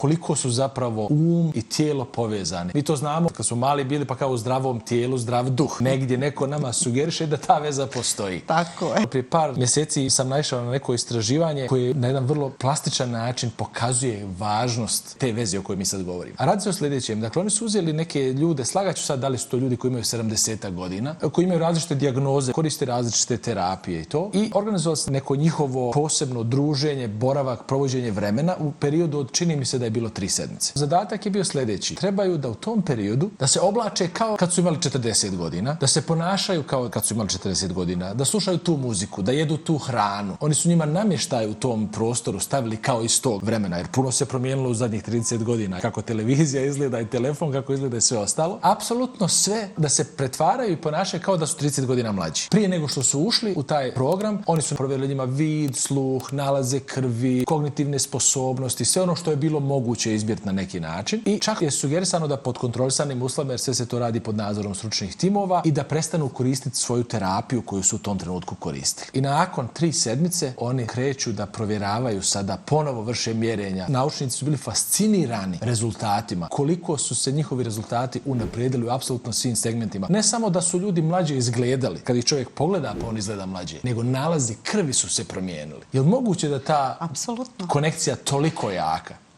koliko su zapravo i tijelo povezani. Mi to znamo kad smo mali bili, pa kao u zdravom tijelu, zdrav duh. Negdje neko nama sugeriše da ta veza postoji. Tako je. Prije par mjeseci sam naišao na neko istraživanje koje na jedan vrlo plastičan način pokazuje važnost te veze o kojoj mi sad govorimo. A radi se o sljedećem. Dakle, oni su uzeli neke ljude, slagaću sad da li su to ljudi koji imaju 70 godina, koji imaju različite dijagnoze, koriste različite terapije i to. I organizovali se neko njihovo posebno druženje, boravak, provođenje vremena u periodu od, čini mi se da je bilo 3 sedmice. Zadatak je bio sljedeći. Trebaju da u tom periodu da se oblače kao kad su imali 40 godina, da se ponašaju kao kad su imali 40 godina, da slušaju tu muziku, da jedu tu hranu. Oni su njima namještaj u tom prostoru stavili kao iz tog vremena, jer puno se promijenilo u zadnjih 30 godina. Kako televizija izgleda i telefon, kako izgleda i sve ostalo. Apsolutno sve da se pretvaraju i ponašaju kao da su 30 godina mlađi. Prije nego što su ušli u taj program, oni su provjerili njima vid, sluh, nalaze krvi, kognitivne sposobnosti, sve ono što je bilo moguće izbjeti na neki način. I čak je sugerisano da pod kontrolisanim uslovima, jer sve se to radi pod nadzorom stručnih timova, i da prestanu koristiti svoju terapiju koju su u tom trenutku koristili. I nakon 3 sedmice oni kreću da provjeravaju sada, ponovo vrše mjerenja. Naučnici su bili fascinirani rezultatima, koliko su se njihovi rezultati unaprijedili u apsolutno svim segmentima. Ne samo da su ljudi mlađe izgledali, kad ih čovjek pogleda pa on izgleda mlađe, nego nalazi krvi su se promijenili. Je li moguće da ta konekcija toliko jaka?